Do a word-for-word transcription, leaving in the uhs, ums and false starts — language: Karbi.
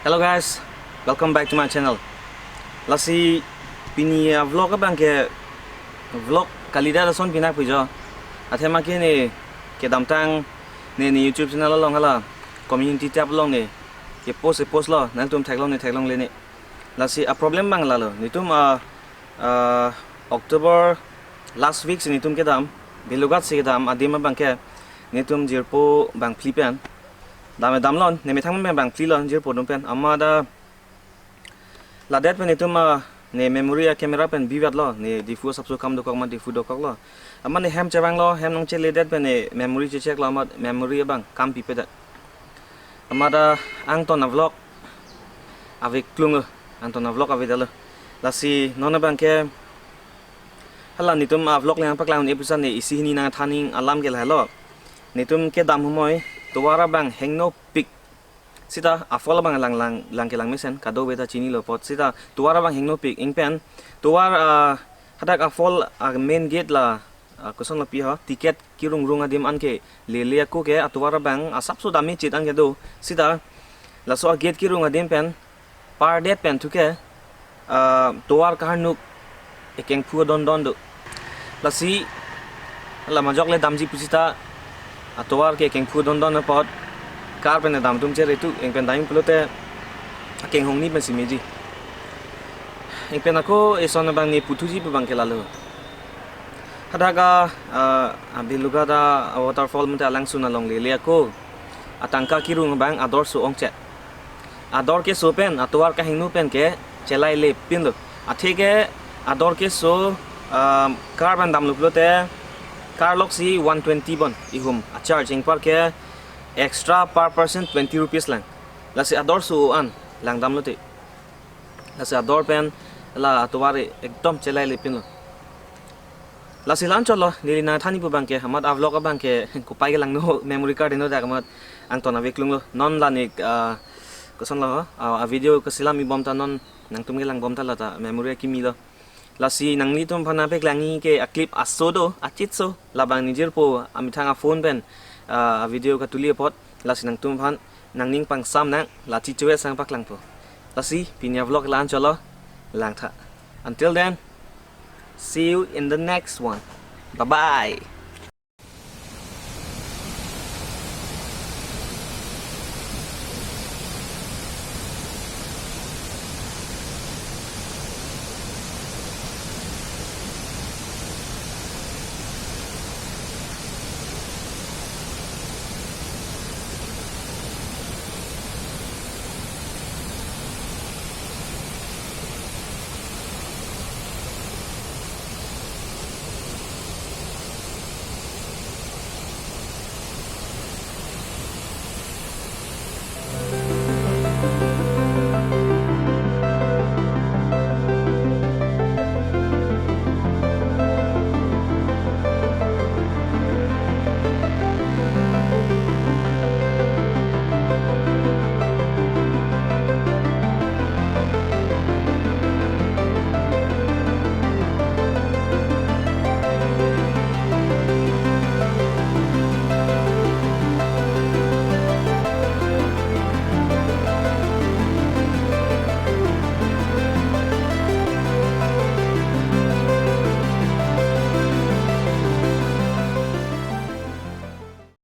Hello guys, welcome back to my channel. Lasi pini a vlog abang ke vlog kalidet ason pinak pujo. Athema ke ne kedamtang ne ne YouTube channel along hala community tab along ne ke post e post lo, nangtum theklong ne theklongle ne. Lasi a problem abang lalo. Netum a, a October last week si netum kedam, Belughat si kedam adim abang ke netum jirpo bangphli pen dam e damlon, ne methang pen bangphli lon jirpo atum pen. Amat a ladet pen netum a ne memory a camera pen bivat lo, ne Diphu asapso kam dokok ma Diphu dokok lo. Amat ne hem chevang lo, hem nangcheledet pen ne memory chechek lo, amat memory abang kam pipedet. Amat a angton a vlog ave klung lo, angton a vlog ave dalo. Lasi non abang ke hala netum a vlog le nangpaklang un-e pusi ne isi hini nangthaning alam ke lahelo. Netum kedam humoi tovar abang hengno pik. Sita a fall abang lang lang lang kelang mesen kadokave ta chinilo apot. Sita tovar abang hengno pik ingpen tovar a hadak a fall a main gate la, a koson lo pi ho, ticket kirung rung adim an ke lele ako ke atovar abang asapso dam-i chit an ke do. Sita laso a gate kirung adim pen pardet pen thu ke, a, tovar kaharnuk ekengphu dondon do. Lasi la majok le damji pusita atovar ke ekengphu dondon apot car pen dam atum chere tu, ingpen dam pulote akenghong ni pensi meji. Ingpen ako eson abang ne puthuji pu abang ke lalo. Hadak a, a, a Belughat a waterfall mate alangsun along lele ako atangka kirung abang ador so ongchet. Ador keso pen, atovar kahingno pen ke chelai le pinlo. Athe ke ador keso, um, car abang damlo pulote car lok si one twenty bon ihum a charge, ingpar ke extra per person twenty rupees lang. Lasi ador so an lang damlote. Lasi ador pen la atovar ekdom chelai le pinlo. Lasi la-an chotlo, neli nangthan-i pu abang ke, amat a vlog abang ke kopai kelangno, memory card heno dak amat angton ave klung lo. Non la ne, ah, koson lo, ah, a video keselam-i bom ta non nangtum kelang bom ta la ta memory akimi lo. Lasi nanglitum aphan nangpaklang-i ke a clip aso do, achitso, labang ne jirpo amethang a phone pen, ah, a video katuli apot. Lasi nangtum aphan nangning pangsam nang, la chichoe sang paklangpo. Lasi pini a vlog la-an chotlo, langtha. Until then, see you in the next one. Bye bye.